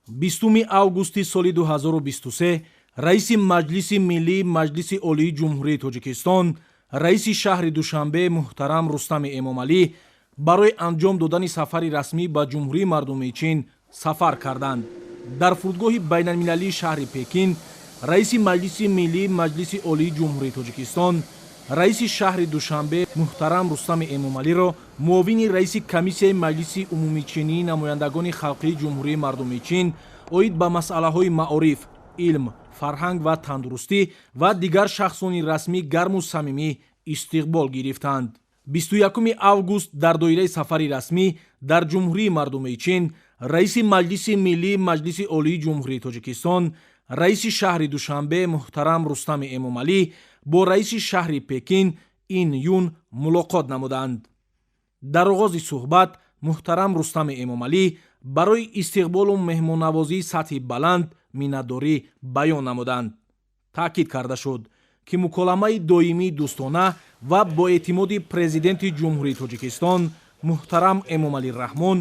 20 августи соли 2023 раиси Маҷлиси Миллии Маҷлиси Олии Ҷумҳурии Тоҷикистон, раиси шаҳри Душанбе муҳтарам Рустами Эмомалӣ барои анҷом додани сафари расмӣ ба Ҷумҳурии Мардумии Чин сафар карданд. Дар фурудгоҳи байналмилалии шаҳри Пекин раиси Маҷлиси Миллии Маҷлиси Олии Ҷумҳурии Тоҷикистон, раиси шаҳри Душанбе муҳтарам Рустами Эмомалиро муовини раиси Комиссияи Маҷлиси Умумичинии Намояндагони Халқии Ҷумҳурии Мардумии Чин оид ба масъалаҳои маориф, илм, фарҳанг ва тандурустӣ ва дигар шахсони расмӣ гарму самимӣ истиқбол гирифтанд. 21 август дар доираи сафари расмӣ дар Ҷумҳурии Мардумии Чин раиси Маҷлиси Миллии Маҷлиси Олии Ҷумҳурии Тоҷикистон, раиси шаҳри Душанбе муҳтарам Рустами Эмомалӣ бо раиси шаҳри Пекин Ин Юн мулоқот намуданд. Дар оғози суҳбат муҳтарам Рустами Эмомалӣ барои истиқболу меҳмоннавозии сатҳи баланд миннатдорӣ баён намуданд. Таъкид карда шуд, ки муколамаи доимии дӯстона ва боэътимоди Президенти Ҷумҳурии Тоҷикистон муҳтарам Эмомалӣ Раҳмон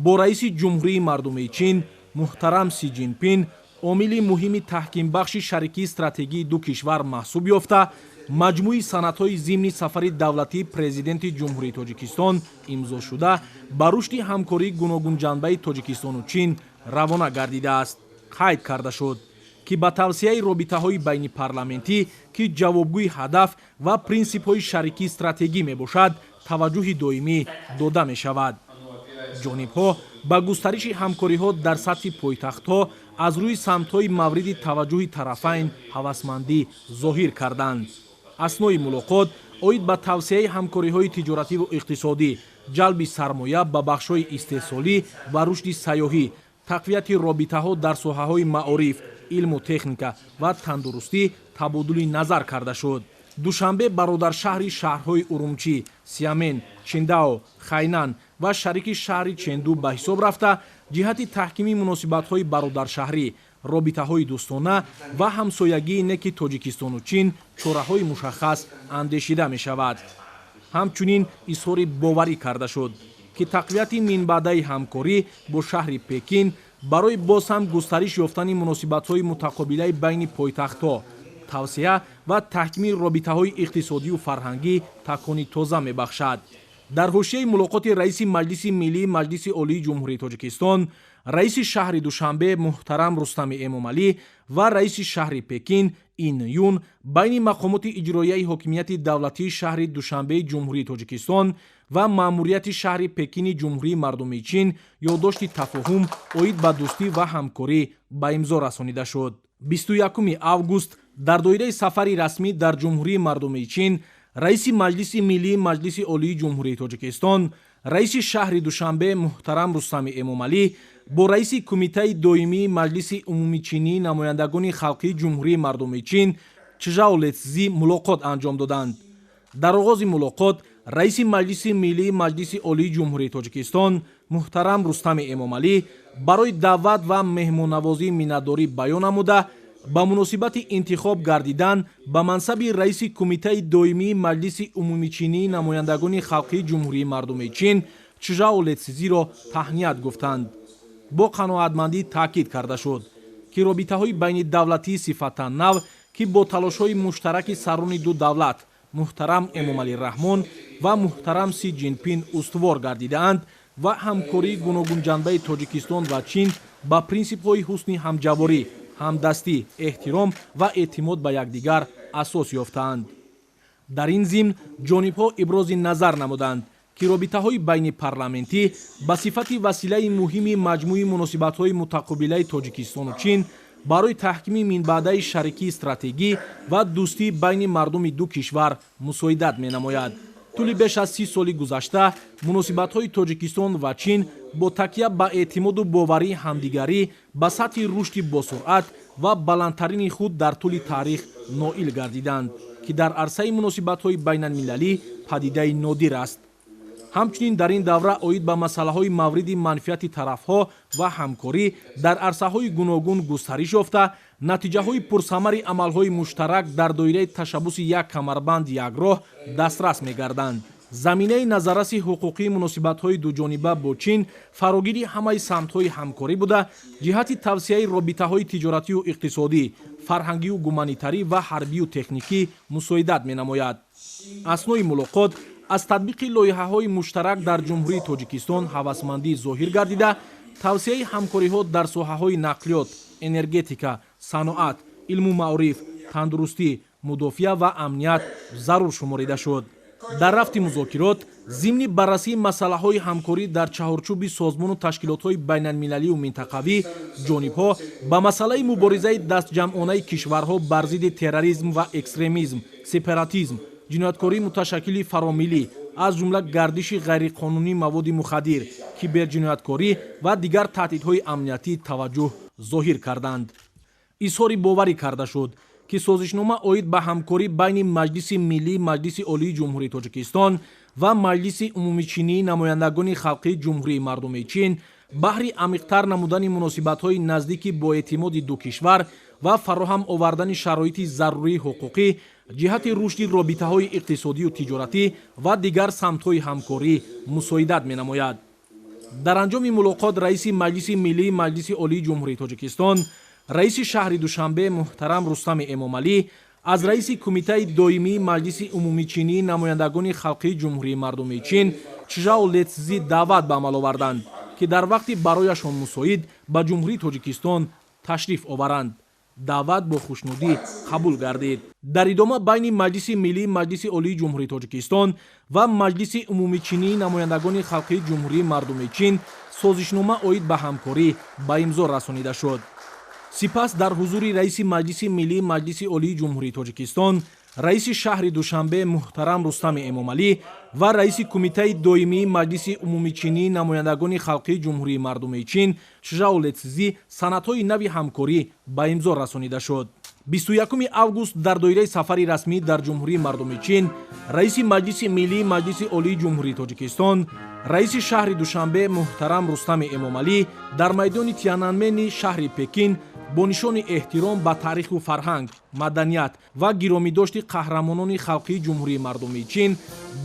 бо раиси Ҷумҳурии Мардумии Чин муҳтарам Си Ҷинпин омили муҳими таҳкимбахши шарикии стратегии ду кишвар маҳсуб ёфта, маҷмӯи санадҳои зимни сафари давлатии Президенти Ҷумҳурии Тоҷикистон имзошуда ба рушди ҳамкории гуногунҷанбаи Тоҷикистону Чин равона гардидааст. Қайд карда шуд, ки ба тавсеаи робитаҳои байнипарламентӣ, ки ҷавобгӯи ҳадаф ва принсипҳои шарикии стратегӣ мебошад, таваҷҷӯҳи доимӣ дода мешавад. Ҷонибҳо ба густариши ҳамкориҳо дар сатҳи пойтахтҳо аз рӯи самтҳои мавриди таваҷҷӯҳи тарафайн ҳавасмандӣ зоҳир карданд. Аснои мулоқот оид ба тавсеаи ҳамкориҳои тиҷоративу иқтисодӣ, ҷалби сармоя ба бахшҳои истеҳсолӣ ва рушди сайёҳӣ, тақвияти робитаҳо дар соҳаҳои маориф, илму техника ва тандурустӣ табодули назар карда шуд. Душанбе бародаршаҳри шаҳрҳои Урумчӣ, Сиамен, Чиндао, Хайнан ва шарики шаҳри Ченду ба ҳисоб рафта, ҷиҳати таҳкими муносибатҳои бародаршаҳрӣ, робитаҳои дӯстона ва ҳамсоягии неки Тоҷикистону Чин чораҳои мушаххас андешида мешавад. Ҳамчунин изҳори боварӣ карда шуд, ки тақвияти минбаъдаи ҳамкорӣ бо шаҳри Пекин барои боз ҳам густариш ёфтани муносибатҳои мутақобилаи байни пойтахтҳо, тавсеа ва таҳкими робитаҳои иқтисодию фарҳангӣ такони тоза мебахшад. Дар ҳошияи мулоқоти раиси Маҷлиси Миллии Маҷлиси Олии Ҷумҳурии Тоҷикистон, раиси шаҳри Душанбе муҳтарам Рустами Эмомалӣ ва раиси шаҳри Пекин Ин Юн байни мақомоти иҷроияи ҳокимияти давлатии шаҳри Душанбеи Ҷумҳурии Тоҷикистон ва маъмурияти шаҳри Пекини Ҷумҳурии Мардумии Чин ёддошти тафоҳум оид ба дӯстӣ ва ҳамкорӣ ба имзо расонида шуд. 21 август дар доираи сафари расмӣ дар Ҷумҳурии Мардумии Чин раиси Маҷлиси Миллии Маҷлиси Олии Ҷумҳурии Тоҷикистон, раиси шаҳри Душанбе муҳтарам Рустами Эмомалӣ бо раиси Кумитаи доимии Маҷлиси Умумичинии Намояндагони Халқии Ҷумҳурии Мардумии Чин Чжао Летсзи мулоқот анҷом доданд. Дар оғози мулоқот раиси Маҷлиси Миллии Маҷлиси Олии Ҷумҳурии Тоҷикистон муҳтарам Рустами Эмомалӣ барои даъват ва меҳмоннавозӣ миннатдорӣ баён намуда, ба муносибати интихоб гардидан ба мансаби раиси Кумитаи доимии Маҷлиси Умумичинии Намояндагони Халқии Ҷумҳурии Мардумии Чин Чжао Летсизиро таҳният гуфтанд. Бо қаноатмандӣ таъкид карда шуд, ки робитаҳои байнидавлатии сифатан нав, ки бо талошҳои муштараки сарони ду давлат муҳтарам Эмомалӣ Раҳмон ва муҳтарам Си Ҷинпин устувор гардидаанд ва ҳамкории гуногунҷанбаи Тоҷикистон ва Чин ба принсипҳои ҳусни ҳамҷаворӣ, ҳамдастӣ, эҳтиром ва эътимод ба якдигар асос ёфтаанд. Дар ин зимн ҷонибҳо ибрози назар намуданд, ки робитаҳои байнипарламентӣ ба сифати василаи муҳими маҷмӯи муносибатҳои мутақобилаи Тоҷикистону Чин барои таҳкими минбаъдаи шарикии стратегӣ ва дӯстии байни мардуми ду кишвар мусоидат менамояд. Тӯли беш аз 30 соли гузашта муносибатҳои Тоҷикистон ва Чин бо такя ба эътимоду боварии ҳамдигарӣ ба сатҳи рушди босуръат ва баландтарини худ дар тӯли таърих ноил гардиданд, ки дар арсаи муносибатҳои байналмилалӣ падидаи нодир аст. Ҳамчунин дар ин давра оид ба масъалаҳои мавриди манфиати тарафҳо ва ҳамкорӣ дар арсаҳои гуногун густариш ёфта, натиҷаҳои пурсамари амалҳои муштарак дар доираи ташаббуси «Як камарбанд, як роҳ» дастрас мегарданд. Заминаи назарраси ҳуқуқии муносибатҳои дуҷониба бо Чин фарогири ҳамаи самтҳои ҳамкорӣ буда, ҷиҳати тавсеаи робитаҳои тиҷоратию иқтисодӣ, фарҳангию гуманитарӣ ва ҳарбию техникӣ мусоидат менамояд. Аснои мулоқот аз татбиқи лоиҳаҳои муштарак дар Ҷумҳурии Тоҷикистон ҳавасмандӣ зоҳир гардида, тавсеаи ҳамкориҳо дар соҳаҳои нақлиёт, энергетика, саноат, илму маориф, тандурустӣ, мудофиа ва амният зарур шуморида шуд. Дар рафти музокирот, зимни баррасии масъалаҳои ҳамкорӣ дар чаҳорчӯби созмону ташкилотҳои байналмилалию минтақавӣ, ҷонибҳо ба масъалаи муборизаи дастҷамъонаи кишварҳо бар зидди терроризм ва экстремизм, сепаратизм, ҷинояткории муташаккили фаромиллӣ, аз ҷумла гардиши ғайриқонунии маводи мухаддир, киберҷинояткорӣ ва дигар таҳдидҳои амниятӣ таваҷҷӯҳ зоҳир карданд. Изҳори боварӣ карда шуд, ки созишнома оид ба ҳамкорӣ байни Маҷлиси Миллии Маҷлиси Олии Ҷумҳурии Тоҷикистон ва Маҷлиси Умумичинии Намояндагони Халқии Ҷумҳурии Мардумии Чин баҳри амиқтар намудани муносибатҳои наздики боэътимоди ду кишвар ва фароҳам овардани шароити зарурии ҳуқуқӣ ҷиҳати рушди робитаҳои иқтисодию тиҷоратӣ ва дигар самтҳои ҳамкорӣ мусоидат менамояд. Дар анҷоми мулоқот раиси Маҷлиси Миллии Маҷлиси Олии Ҷумҳурии Тоҷикистон, раиси шаҳри Душанбе муҳтарам Рустами Эмомалӣ аз раиси Кумитаи доимии Маҷлиси Умумичинии Намояндагони Халқии Ҷумҳурии Мардумии Чин Чжао Летсзи даъват ба амал оварданд, ки дар вақти барояшон мусоид ба Ҷумҳурии Тоҷикистон ташриф оваранд. Даъват бо хушнудӣ қабул гардид. Дар идома байни Маҷлиси Миллии Маҷлиси Олии Ҷумҳурии Тоҷикистон ва Маҷлиси Умумичинии Намояндагони Халқии Ҷумҳурии Мардумии Чин созишнома оид ба ҳамкорӣ ба имзо расонида шуд. Сипас дар ҳузури раиси Маҷлиси Миллии Маҷлиси Олии Ҷумҳурии Тоҷикистон, раиси шаҳри Душанбе муҳтарам Рустами Эмомалӣ ва раиси Кумитаи доимии Маҷлиси Умумичинии Намояндагони Халқии Ҷумҳурии Мардумии Чин Чжао Летсзи санадҳои нави ҳамкорӣ ба имзо расонида шуд. 21 август дар доираи сафари расмӣ дар Ҷумҳурии Мардумии Чин раиси Маҷлиси Миллии Маҷлиси Олии Ҷумҳурии Тоҷикистон, раиси шаҳри Душанбе муҳтарам Рустами Эмомалӣ дар майдони Тиананмени шаҳри Пекин бо нишони эҳтиром ба таъриху фарҳанг, маданият ва гиромидошти қаҳрамонони халқии Ҷумҳурии Мардумии Чин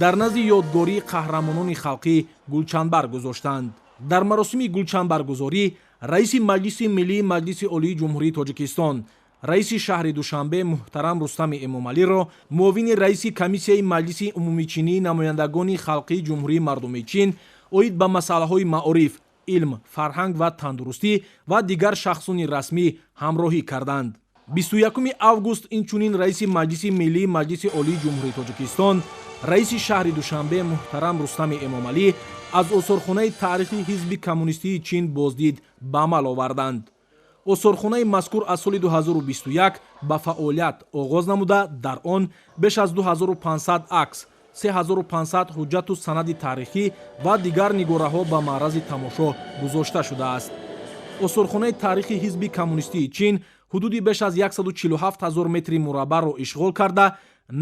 дар назди ёдгории қаҳрамонони халқӣ гулчанбар гузоштанд. Дар маросими гулчанбаргузорӣ раиси Маҷлиси Миллии Маҷлиси Олии Ҷумҳурии Тоҷикистон, раиси шаҳри Душанбе муҳтарам Рустами Эмомалиро муовини раиси Комиссияи Маҷлиси Умумичинии Намояндагони Халқии Ҷумҳурии Мардумии Чин оид ба масъалаҳои маориф, илм, фарҳанг ва тандурустӣ ва дигар шахсони расмӣ ҳамроҳӣ карданд. 21 август инчунин раиси Маҷлиси Миллии Маҷлиси Олии Ҷумҳурии Тоҷикистон, раиси шаҳри Душанбе муҳтарам Рустами Эмомалӣ аз осорхонаи таърихи Ҳизби Коммунистии Чин боздид ба амал оварданд. Осорхонаи мазкур аз соли 2021 ба фаъолият оғоз намуда, дар он беш аз 2500 акс, 3500 ҳуҷҷату санади таърихӣ ва дигар нигораҳо ба маърази тамошо гузошта шудааст. Осорхонаи таърихи Ҳизби Коммунистии Чин ҳудуди беш аз 147 ҳазор метри мураббаъро ишғол карда,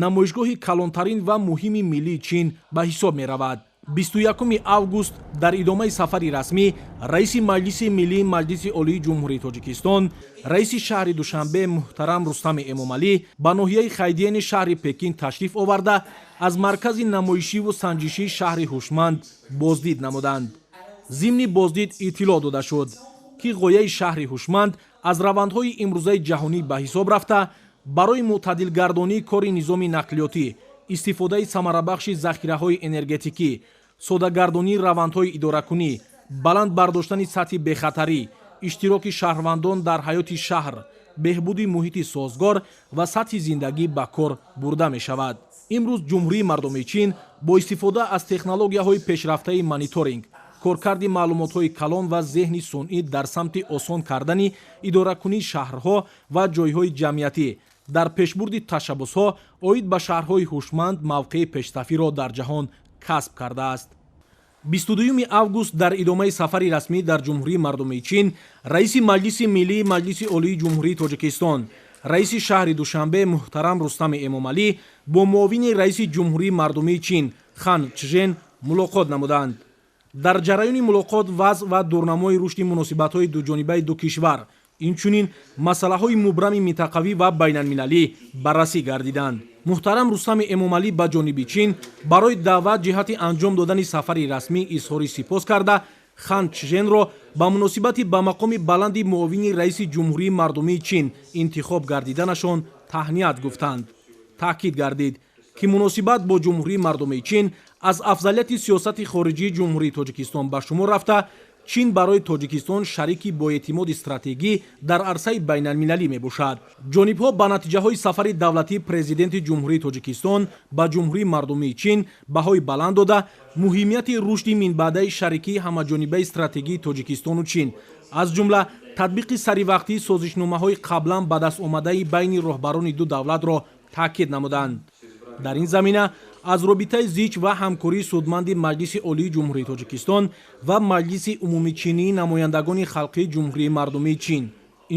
намоишгоҳи калонтарин ва муҳими миллии Чин ба ҳисоб меравад. 21 август дар идомаи сафари расмӣ раиси Маҷлиси Миллии Маҷлиси Олии Ҷумҳурии Тоҷикистон, раиси шаҳри Душанбе муҳтарам Рустами Эмомалӣ ба ноҳияи Хайдиени шаҳри Пекин ташриф оварда, аз маркази намоишиву санҷишии шаҳри ҳушманд боздид намуданд. Зимни боздид иттилоъ дода шуд, ки ғояи шаҳри ҳушманд аз равандҳои имрӯзаи ҷаҳонӣ ба ҳисоб рафта, барои мӯътадилгардонии кори низоми нақлиётӣ, истифодаи самарабахши захираҳои энергетикӣ, содагардонии равандҳои идоракунӣ, баланд бардоштани сатҳи бехатарӣ, иштироки шаҳрвандон дар ҳаёти шаҳр, беҳбуди муҳити созгор ва сатҳи зиндагӣ ба кор бурда мешавад. Имрӯз Ҷумҳурии Мардумии Чин бо истифода аз технологияҳои пешрафтаи мониторинг, коркарди маълумотҳои калон ва зеҳни сунъӣ дар самти осон кардани идоракунии шаҳрҳо ва ҷойҳои ҷамъиятӣ, дар пешбурди ташаббусҳо оид ба шаҳрҳои ҳушманд мавқеи пешсафиро дар ҷаҳон касб кардааст. 22 август дар идомаи сафари расмӣ дар Ҷумҳурии Мардумии Чин раиси Маҷлиси Миллии Маҷлиси Олии Ҷумҳурии Тоҷикистон, раиси шаҳри Душанбе муҳтарам Рустами Эмомалӣ бо муовини раиси Ҷумҳурии Мардумии Чин Хан Чжен мулоқот намуданд. Дар ҷараёни мулоқот вазъ ва дурнамои рушди муносибатҳои дуҷонибаи ду кишвар, инчунин масъалаҳои мубрами минтақавӣ ва байналмилалӣ баррасӣ гардиданд. Муҳтарам Рустами Эмомалӣ ба ҷониби Чин барои даъват ҷиҳати анҷом додани сафари расмӣ изҳори сипос карда, Хан Чженро ба муносибати ба мақоми баланди муовини раиси Ҷумҳурии Мардумии Чин интихоб гардиданашон таҳният гуфтанд. Таъкид гардид, ки муносибат бо Ҷумҳурии Мардумии Чин аз афзалияти сиёсати хориҷии Ҷумҳурии Тоҷикистон ба шумор рафта, Чин барои Тоҷикистон шарики боэътимоди стратегӣ дар арсаи байналмилалӣ мебошад. Ҷонибҳо ба натиҷаҳои сафари давлатии Президенти Ҷумҳурии Тоҷикистон ба Ҷумҳурии Мардумии Чин баҳои баланд дода, муҳимияти рушди минбаъдаи шарикии ҳамаҷонибаи стратегии Тоҷикистону Чин, аз ҷумла татбиқи саривақтии созишномаҳои қаблан ба даст омадаи байни роҳбарони ду давлатро таъкид намуданд. Дар ин замина аз робитаи зич ва ҳамкории судманди Маҷлиси Олии Ҷумҳурии Тоҷикистон ва Маҷлиси Умумичинии Намояндагони Халқии Ҷумҳурии Мардумии Чин,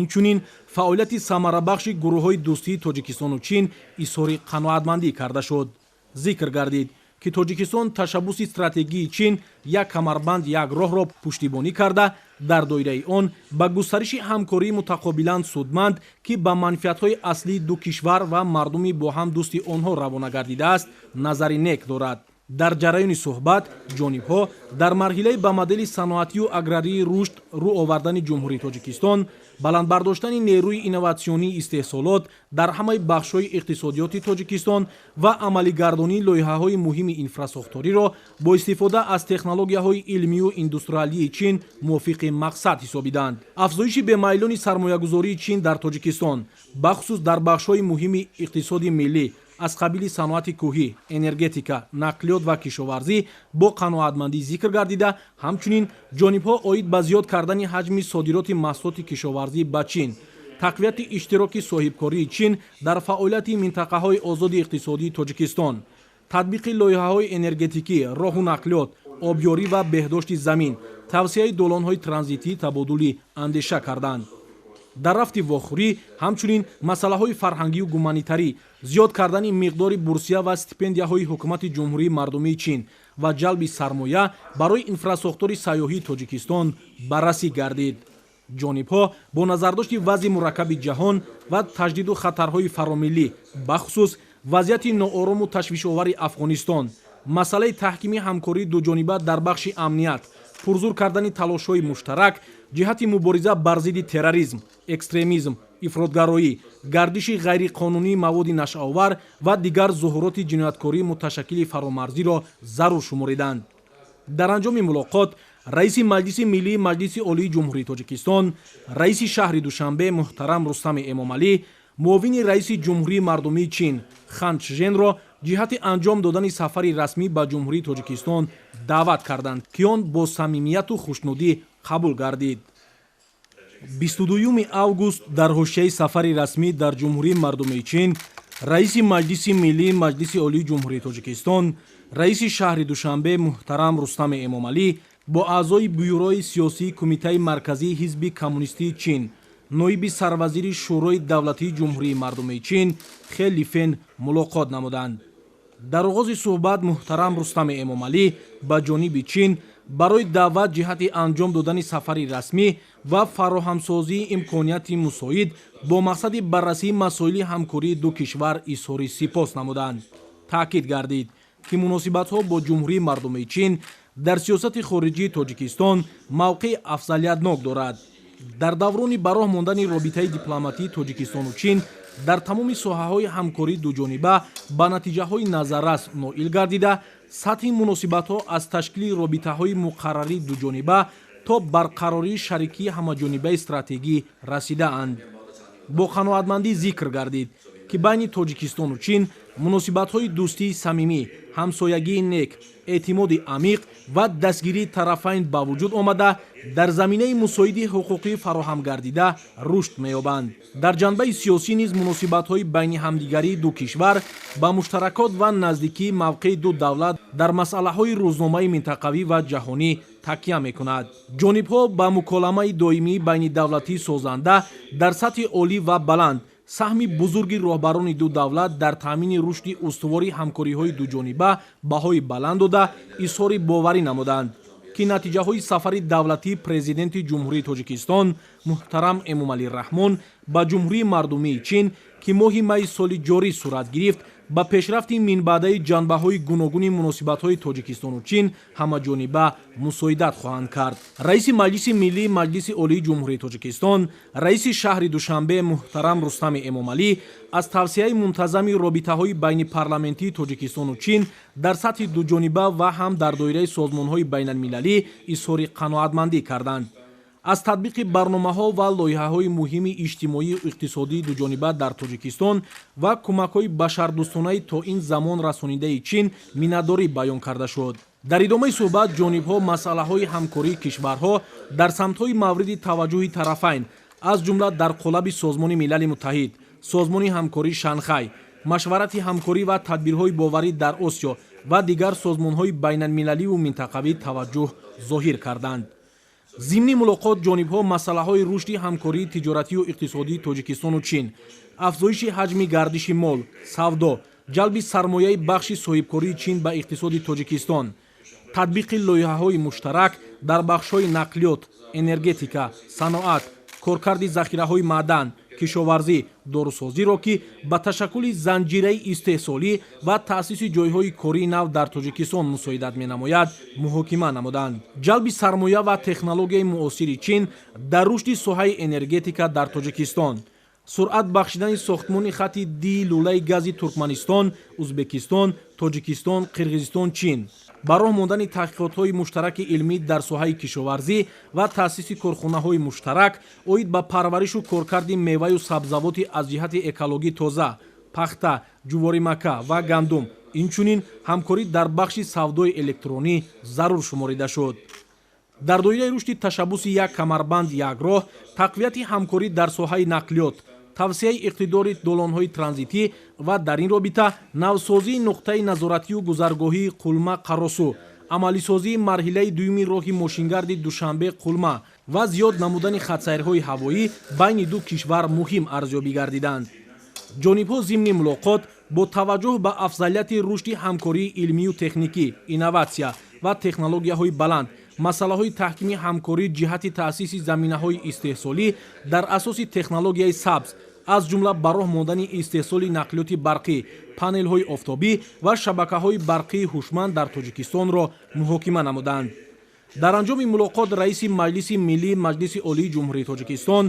инчунин фаъолияти самарабахши гурӯҳҳои дӯстии Тоҷикистону Чин изҳори қаноатмандӣ карда шуд. Зикр гардид, ки Тоҷикистон ташаббуси стратегии Чин «Як камарбанд, як роҳ»-ро пуштибонӣ карда, дар доираи он ба густариши ҳамкории мутақобилан судманд, ки ба манфиатҳои аслии ду кишвар ва мардуми бо ҳам дӯсти онҳо равона гардидааст, назари нек дорад. Дар ҷараёни суҳбат ҷонибҳо дар марҳилаи ба модели саноатию аграрии рушд рӯ овардани Ҷумҳурии Тоҷикистон, баланд бардоштани нерӯи инноватсионии истеҳсолот дар ҳамаи бахшҳои иқтисодиёти Тоҷикистон ва амалигардонии лоиҳаҳои муҳими инфрасохториро бо истифода аз технологияҳои илмию индустриалии Чин мувофиқи мақсад ҳисобиданд. Афзоиши бемайлони сармоягузории Чин дар Тоҷикистон, бахусус дар бахшҳои муҳими иқтисоди миллӣ аз қабили саноати кӯҳӣ, энергетика, нақлиёт ва кишоварзӣ бо қаноатмандӣ зикр гардида, ҳамчунин ҷонибҳо оид ба зиёд кардани ҳаҷми содироти маҳсулоти кишоварзӣ ба Чин, тақвияти иштироки соҳибкории Чин дар фаъолияти минтақаҳои озоди иқтисодии Тоҷикистон, татбиқи лоиҳаҳои энергетикӣ, роҳу нақлиёт, обёрӣ ва беҳдошти замин, тавсеаи долонҳои транзитӣ табодули андеша карданд. Дар рафти вохӯрӣ ҳамчунин масъалаҳои фарҳангию гуманитарӣ, зиёд кардани миқдори бурсия ва стипендияҳои ҳукумати Ҷумҳурии Мардумии Чин ва ҷалби сармоя барои инфрасохтори сайёҳии Тоҷикистон баррасӣ гардид. Ҷонибҳо бо назардошти вазъи мураккаби ҷаҳон ва таҷдиду хатарҳои фаромиллӣ, бахусус вазъияти ноорому ташвишовари Афғонистон, масъалаи таҳкими ҳамкории дуҷониба дар бахши амният, пурзур кардани талошҳои муштарак ҷиҳати мубориза бар зидди терроризм, экстремизм, ифротгароӣ, гардиши ғайриқонунии маводи нашъаовар ва дигар зуҳуроти ҷинояткории муташаккили фаромарзиро зарур шумориданд. Дар анҷоми мулоқот раиси Маҷлиси Миллии Маҷлиси Олии Ҷумҳурии Тоҷикистон, раиси шаҳри Душанбе муҳтарам Рустами Эмомалӣ муовини раиси Ҷумҳурии Мардумии Чин Хан Чженро ҷиҳати анҷом додани сафари расмӣ ба Ҷумҳурии Тоҷикистон даъват карданд, ки он бо самимияту хушнудӣ қабул гардид. 22 август дар ҳошияи сафари расмӣ дар Ҷумҳурии Мардумии Чин раиси Маҷлиси Миллии Маҷлиси Олии Ҷумҳурии Тоҷикистон, раиси шаҳри Душанбе муҳтарам Рустами Эмомалӣ бо аъзои Бюрои сиёсии Кумитаи Марказии Ҳизби Коммунистии Чин, ноиби сарвазири Шӯрои Давлатии Ҷумҳурии Мардумии Чин Хе Лифен мулоқот намуданд. Дар оғози суҳбат муҳтарам Рустами Эмомалӣ ба ҷониби Чин барои даъват ҷиҳати анҷом додани сафари расмӣ ва фароҳамсозии имконияти мусоид бо мақсади баррасии масоили ҳамкории ду кишвар изҳори сипос намуданд. Таъкид гардид, ки муносибатҳо бо Ҷумҳурии Мардумии Чин дар сиёсати хориҷии Тоҷикистон мавқеи афзалиятнок дорад. Дар даврони ба роҳ мондани робитаи дипломатии Тоҷикистону Чин дар тамоми соҳаҳои ҳамкории дуҷониба ба натиҷаҳои назаррас ноил гардида, сатҳи муносибатҳо аз ташкили робитаҳои муқаррарии дуҷониба то барқарории шарикии ҳамаҷонибаи стратегӣ расидаанд. Бо қаноатмандӣ зикр гардид, ки байни Тоҷикистону Чин муносибатҳои дӯстии самимӣ, ҳамсоягии нек, эътимоди амиқ ва дастгирии тарафайн ба вуҷуд омада, дар заминаи мусоиди ҳуқуқӣ фароҳам гардида рушд меёбанд. Дар ҷанбаи сиёсӣ низ муносибатҳои байни ҳамдигарии ду кишвар ба муштаракот ва наздикии мавқеи ду давлат дар масъалаҳои рӯзномаи минтақавӣ ва ҷаҳонӣ такя мекунад. Ҷонибҳо ба муколамаи доимии байнидавлатии созанда дар сатҳи олӣ ва баланд, саҳми бузурги роҳбарони ду давлат дар таъмини рушди устувори ҳамкориҳои дуҷониба баҳои баланд дода, изҳори боварӣ намуданд, ки натиҷаҳои сафари давлатии Президенти Ҷумҳурии Тоҷикистон муҳтарам Эмомалӣ Раҳмон ба Ҷумҳурии Мардумии Чин, ки моҳи майи соли ҷорӣ сурат гирифт, Ба пешрафти минбаъдаи ҷанбаҳои гуногуни муносибатҳои Тоҷикистону Чин ҳамаҷониба мусоидат хоҳанд кард. Раиси Маҷлиси Миллии Маҷлиси Олии Ҷумҳурии Тоҷикистон, раиси шаҳри Душанбе муҳтарам Рустами Эмомалӣ аз тавсеаи мунтазами робитаҳои байнипарламентии Тоҷикистону Чин дар сатҳи дуҷониба ва ҳам дар доираи созмонҳои байналмилалӣ изҳори қаноатмандӣ карданд. Аз татбиқи барномаҳо ва лоиҳаҳои муҳими иҷтимоию иқтисодии дуҷониба дар Тоҷикистон ва кӯмакҳои башардӯстонаи то ин замон расонидаи Чин миннатдорӣ баён карда шуд. Дар идомаи суҳбат ҷонибҳо масъалаҳои ҳамкории кишварҳо дар самтҳои мавриди таваҷҷӯҳи тарафайн, аз ҷумла дар қолаби Созмони Милали Муттаҳид, Созмони ҳамкории Шанхай, Машварати ҳамкорӣ ва тадбирҳои боварӣ дар Осиё ва дигар созмонҳои байналмилаливу минтақавӣ таваҷҷӯҳ зоҳир карданд. Зимни мулоқот ҷонибҳо масъалаҳои рушди ҳамкории тиҷоратию иқтисодии Тоҷикистону Чин, афзоиши ҳаҷми гардиши мол, савдо, ҷалби сармояи бахши соҳибкории Чин ба иқтисоди Тоҷикистон, татбиқи лоиҳаҳои муштарак дар бахшҳои нақлиёт, энергетика, саноат, коркарди захираҳои маъдан, кишоварзӣ, дорусозиро, ки ба ташаккули занҷираи истеҳсолӣ ва таъсиси ҷойҳои кории нав дар Тоҷикистон мусоидат менамояд, муҳокима намуданд. Ҷалби сармоя ва технологияи муосири Чин дар рушди соҳаи энергетика дар Тоҷикистон, суръат бахшидани сохтмони хати ди лӯлаи гази Туркманистон, Узбекистон, Тоҷикистон, Қирғизистон, Чин, ба роҳ мондани таҳқиқотҳои муштараки илмӣ дар соҳаи кишоварзӣ ва таъсиси корхонаҳои муштарак оид ба парваришу коркарди меваю сабзавоти аз ҷиҳати экологӣ тоза, пахта, ҷуворимакка ва гандум, инчунин ҳамкорӣ дар бахши савдои электронӣ зарур шуморида шуд. Дар доираи рушди ташаббуси «Як камарбанд, як роҳ», тақвияти ҳамкорӣ дар соҳаи нақлиёт, тавсеаи иқтидори долонҳои транзитӣ ва дар ин робита навсозии нуқтаи назоратию гузаргоҳии Қулма Қаросу, амалисозии марҳилаи дуюми роҳи мошингарди Душанбе Қулма ва зиёд намудани хатсайрҳои ҳавоӣ байни ду кишвар муҳим арзёбӣ гардиданд. Ҷонибҳо зимни мулоқот бо таваҷҷӯҳ ба афзалияти рушди ҳамкории илмию техникӣ, инноватсия ва технологияҳои баланд, масъалаҳои таҳкими ҳамкорӣ ҷиҳати таъсиси заминаҳои истеҳсолӣ дар асоси технологияи сабз, аз ҷумла ба роҳ мондани истеҳсоли нақлиёти барқӣ, панелҳои офтобӣ ва шабакаҳои барқии ҳушманд дар Тоҷикистонро муҳокима намуданд. Дар анҷоми мулоқот раиси Маҷлиси Миллии Маҷлиси Олии Ҷумҳурии Тоҷикистон,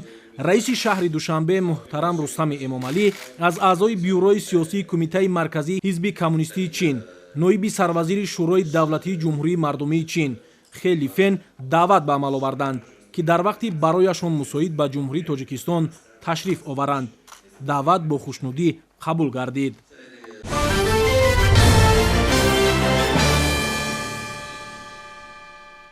раиси шаҳри Душанбе муҳтарам Рустами Эмомалӣ аз аъзои Бюрои сиёсии Кумитаи Марказии Ҳизби Коммунистии Чин, ноиби сарвазири Шӯрои Давлатии Ҷумҳурии Мардумии Чин Хе Лифен даъват ба амал оварданд, ки дар вақти барояшон мусоид ба Ҷумҳурии Тоҷикистон ташриф оваранд. Даъват бо хушнудӣ қабул гардид.